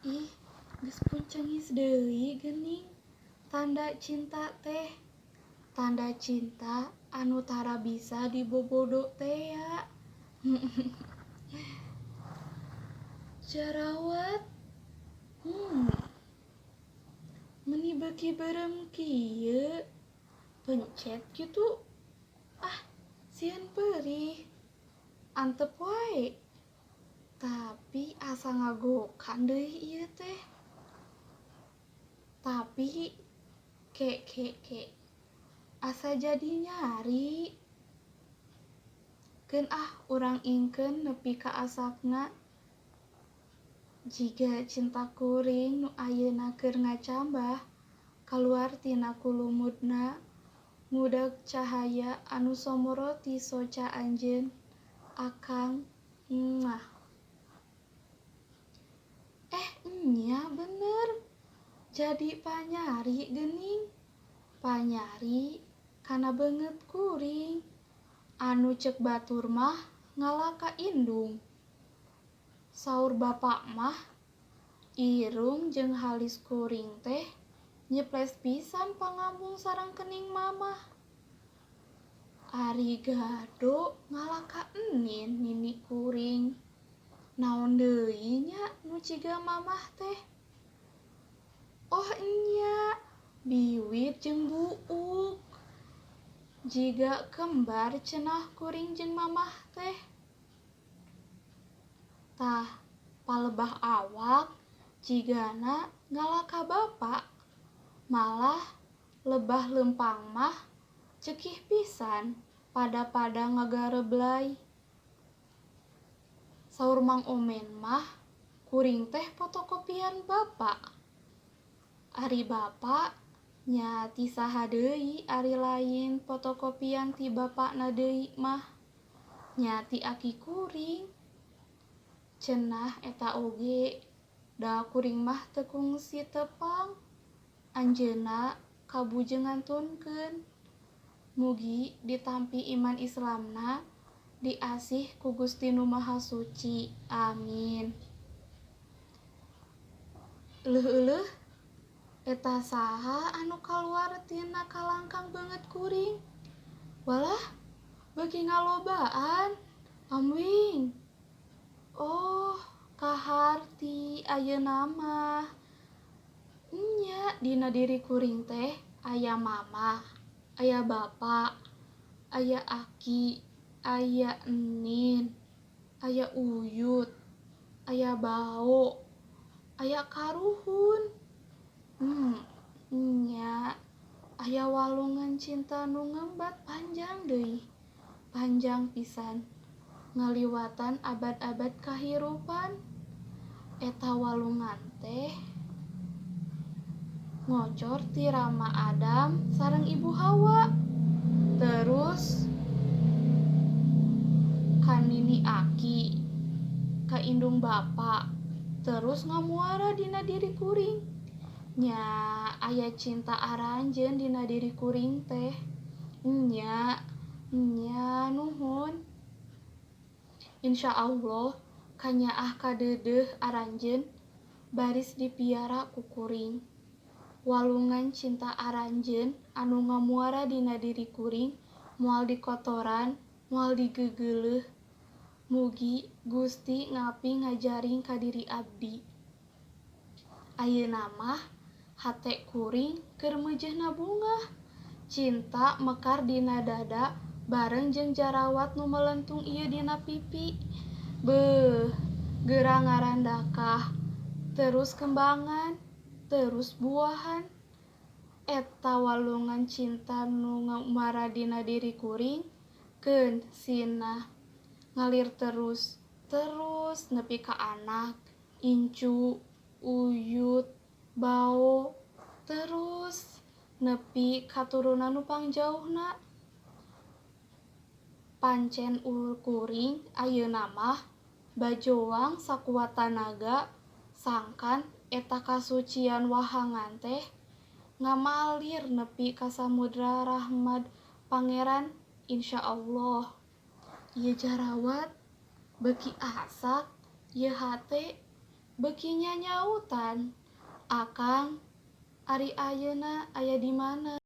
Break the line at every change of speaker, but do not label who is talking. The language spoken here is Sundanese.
Ih, geus puncengis deui geuning tanda cinta teh. Tanda cinta anu tara bisa dibobodo teh ya. Jarawat. Meni beuki beureum kieu. Pencet kitu. Ah, sieun peurih. Antep wae. Tapi asa ngagokan deui ieu teh. Tapi ke ke ke asa jadi nyari. Keun ah urang ingkeun nepi ka asapna. Jiga cinta kuring nu ayeuna keur ngacambah kaluar tina kulumudna ngudag cahaya anu somoro ti soca anjeun akang mwah. Nya bener jadi panyari geuning. Panyari kana beungeut kuring anu ceuk batur mah ngala ka indung. Saur bapak mah irung jeung halis kuring teh nyeples pisan pangambung sareng kening mamah. Ari gado ngala ka enin nini kuring. Naon deui nya nu ciga mamah teh? Oh nya, biwir jeung buuk. Jiga kembar cenah kuring jeung mamah teh. Tah, palebah awak jigana ngala ka bapa. Malah lebah leumpang mah cekih pisan pada-pada ngagareblay. Saur Mang Omen mah kuring teh fotokopian bapa. Ari bapa nya ti saha deui ari lain fotokopian ti bapana deui mah. Nya ti aki kuring. Cenah eta oge da kuring mah teu kungsi tepang. Anjeunna kabujeng ngantunkeun. Mugi ditampi iman Islamna diasih ku Gusti Nu Maha Suci. Amin. Euleuh-euleuh eta saha anu kaluar tina kalangkang beungeut kuring? Walah, beuki ngalobaan. Amwing. Oh, kaharti ayeuna mah. Nya dina diri kuring teh aya mamah, aya bapa, aya aki, aya enin, aya uyut, aya bao, aya karuhun. Nya aya walungan cinta nu ngembat panjang deui, panjang pisan ngaliwatan abad-abad kahirupan. Eta walungan teh ngocor ti Rama Adam sareng Ibu Hawa. Terus ka nini aki, ka indung bapa, terus ngamuara dina diri kuring. Nya aya cinta aranjeun dina diri kuring teh. Nya, nya nuhun. Insyaallah kanyaah kadeudeuh aranjeun baris dipiara ku kuring. Walungan cinta aranjeun anu ngamuara dina diri kuring moal dikotoran, moal digegeuleuh. Mugi Gusti ngapi ngajaring ka diri abdi. Ayeuna mah hate kuring keur meujeuhna bungah. Cinta mekar dina dada bareng jeung jarawat nu melentung ieu dina pipi. Beuh, geura ngarandakah, terus kembangan, terus buahan. Eta walungan cinta nu ngamuara dina diri kuring keun sinah ngalir terus, terus nepi ka anak, incu, uyut, bao, terus nepi katurunan nu pangjauhna. Pancen kuring ayeuna mah bajoang sakuat tanaga sangkan eta kasucian wahangan teh ngamalir nepi ka samudra rahmat Pangeran insyaallah. Ieu jarawat beuki asak, ieu hate Beuki nyanyautan, "Akang, ari ayeuna aya di mana?"